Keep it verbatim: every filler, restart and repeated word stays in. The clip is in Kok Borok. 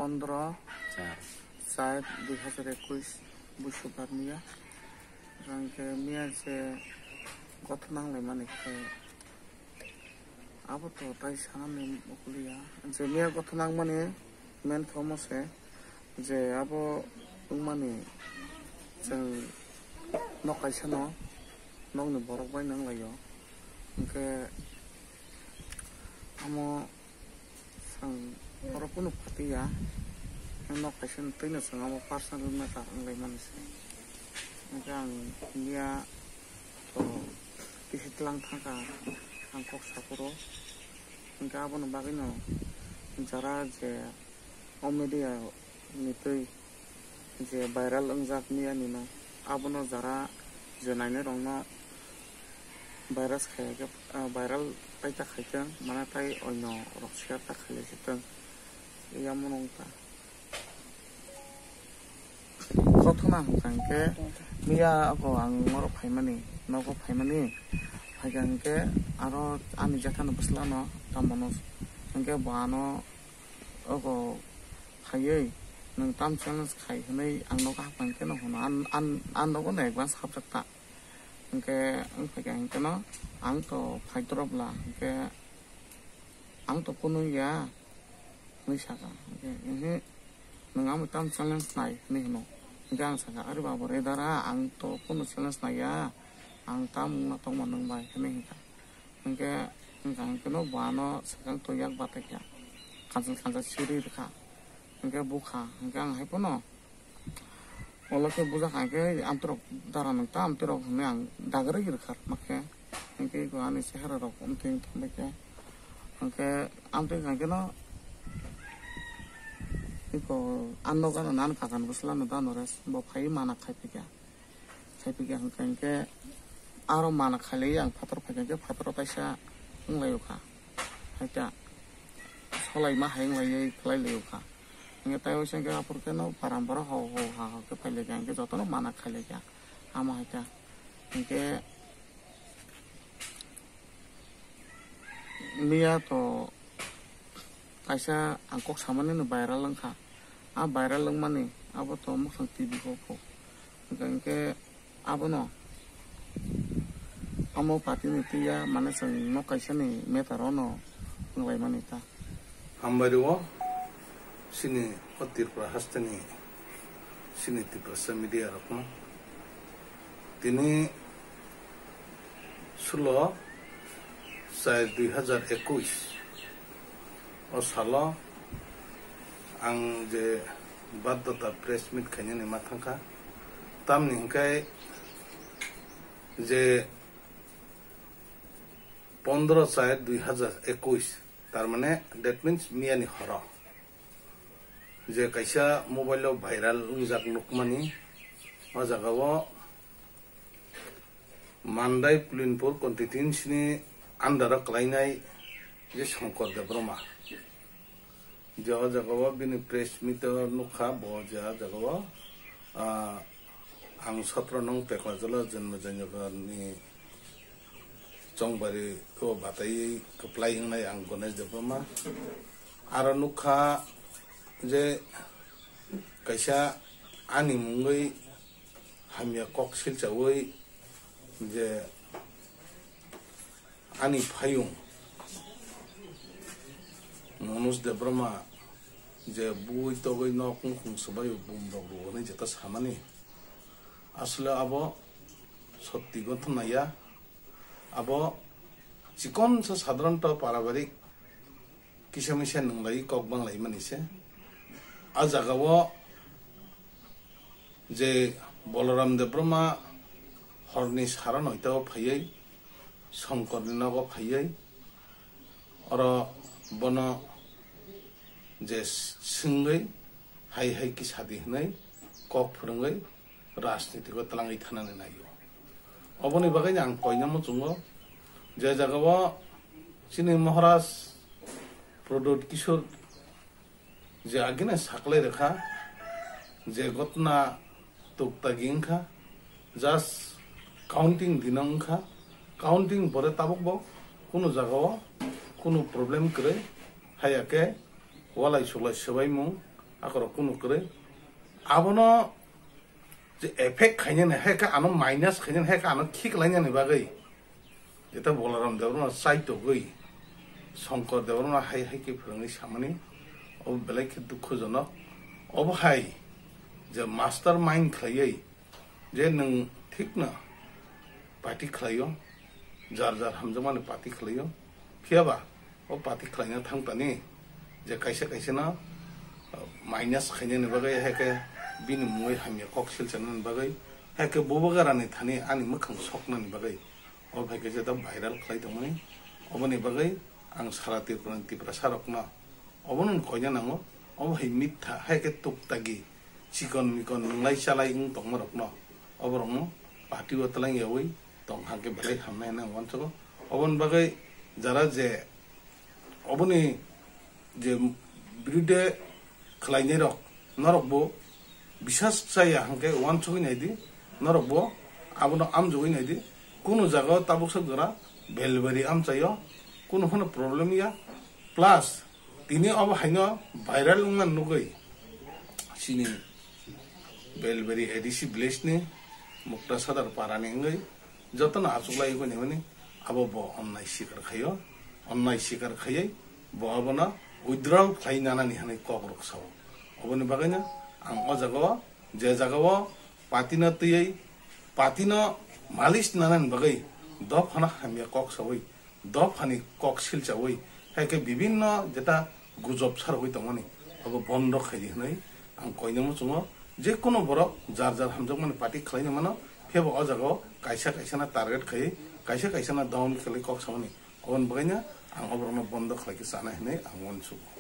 Pondro char dui hazar ekush Bushbar miya. Hwnkhe miya je gotho nanglaimani khe abo to tai sanani mukuliya. Je miya gotho nangmani main khe omo se je abo wngmani chwng nok kaisa no nokni borok bai nanglaio. Hwnkhe omo Chwng oro kunu phatiya, nok kaisa twino chwng amo personal matter wnglaimani se. Hwnkhe ang miya to kisi tlang thangkha, ang kok saphuru. Hwnkhe aboni bagwino jara je o media ni twi je viral wngjak miya nino, abono jara je nainai rokno virus khai khe, ah, viral tai ta khai tong, mane tai oino rok share ta khai lai se tong, yamo nong ta. Kothoma hwnkha hwnkhe miya ako ang norok phaimani, nogo phaimani, phaikha hwnkhe aro ani jethani bwsla no tamo no hwnkhe bo ano Ogo khaiwi nwng tam challenge khai hwnwi ang nogo hapang khe no hwno, an, an, an nogo no advance hapjak ta. Hwnkhe wng phaikha hwnkhe no ang to phai drop la, hwnkhe ang to kunu ya hwnwi saka. Hwnkhe, "Ehe, nwng amo tam challenge nai," hwnwi hwno. Hwnkhe ang saka, "Are babo, re dara, ang to kunu challenge nai ya, ang tam wngna tongma nwng bai," hwnwi hwnkha. Hwnkhe, hwnkha hwnkhe no bo ano swkang to yak batai kha. Kanchal kanchal siri rwkha. Hwnkhe bukha. Hwnkhe ang hai phano ulo khe bujak hai khe amtwrok dara nang ta amtwrok hwnwi ang dagrwi rwkha rwma khe. Hwnkhe eko ani chehara rok wngtwi wngtong bai khe. Hwnkhe amtwi hai khe no eko ano gana nan kakan bwsla no da nores bo phai mana khai phai kha. Khai phikha hwnkha hinkhe aro mana khailai ang phatar phaikha hinkhe phataro kaisa wnglaio kha. Haikhe solai ma hai wnglaio khlai laio kha. Hinkhe tai waisa hinkhe aphuru khe no param borok ho ho ha ho khe phailaikha hinkhe jotono mana khailaikha. Amo haikhe hinkhe miya to kaisa ang kok samani no viral wngkha. A viral wngmani abo to mwkhang T V kok kok. Hwnkha hinkhe abono amo party ni twiya mane chwng nok kaisa ni matter o no wnglaimani ta. Hambai rwo chini o Tripura haste ni chini Tiprasa media rok no. Tini sulo char dui hazar ekush o salo ang je baddhota press meet khainani ma thangkha, tamni hwnkhe je pondro char dui hazar ekush, tar mane that means miyani horo je kaisa mobile o viral wngjak nukmani, o jaga o Mandai Pulinpur constituency ni under o kwlainai je Shankar Debbarma. Je o jaga o bini press meet o nukha, bo je o jaga o, ah, ang sotro nong Peklajala Janma Jayanagar ni Chongbari o bataiwi kwplai wngnai ang Ganesh Debbarma. Aro nukha je kaisa ani mungwi hamya kok silchawi je ani phayung Manoj Debbarma je bui togwi nok nukhung swbaio bumrok rwo hwnwi jeta samani. Asle abo sotti gothona ya. Abo chikonsa sadharanto paribarik kisa misa nwnglai kok banglaimani se. A jagao je Balaram Debbarma horni sara noitao phaiwi Songkorni nogo phaiwi oro bono je swngwi hai hai kisa di hwnwi kok phwrwngwi rajnitiko twlangwi thanani naio. Oboni bagwi ang koina muchungo je jagao chini Maharaj Pradyot Kishore je agina saklai rwkha, je gotna tuktagi wngkha, just counting dino wngkha, counting pore tabukbo kunu jagao kunu problem kwrwi, haiya khe walai suklai swbaimung Akorok kunu kwrwi. Abono je effect khainani, hai khe ano minus khainani, hai khe ano khiklainani bagwi. Eta Bolaram Debbarma chaitogwi Shankar Debbarma hai hai khe phwrwngwi samani, obo belai khe dukhojonok. Obo hai je master mind khlaiwi je nwng thikno party khlaio, jar jar hamjakmani party khlaio, phiyaba o party khlaina thangtani je kaisa kaisa no, uh, minus khainani bagwi, hai khe bini mungwi hamya kok silchanani bagwi, hai khe bubagarani thani ani mwkhang soknani bagwi, o hai khe je ta viral khlai tongmani, oboni bagwi ang sara Tripura ni Tiprasa rokno obono koina nango, obo hai mitha, hai khe tuktagi, chikon mikon nwnglai chalai wng tongma rokno, oborokno party o twlang yawi tong hangkhe belai hamnai hinwi ang uansugo. Oboni bagwi jara je oboni je birude khlainai rok, norok bo bisas chaya hangkhe uansugwi naidi, norok bo abono amjogwi naidi, kunu jaga o tabuk sak jora belbari amchaio, kunu phano problem ya, plus tini obo haino viral wngmani nugwi chini Belbari A D C village ni Mukta Sadar para ni wngwi jotono achuklai wngwi naimani abo bo onnai sikar khaio, onnai sikar khaiwi bo abono withdrawal khlai nanani hinwi kok rok sao. Oboni bagwino ang o jaga o, je jaga o party no twiwi, party no malish nanani bagwi dophano hamya kok sawi, dophani kok silchawi, hai khe bibinno jeta gujob sarwi tongmani abo bondo khaidi hinwi ang koina muchungo. Je kono borok jar jar hamjakmani party khlaina mano, phiyaba o jaga o kaisa kaisa no target khaiwi, kaisa kaisa no down khlai kok samani, oboni bagwino ang oborokno bondo khlai khe chana hinwi ang uansugo.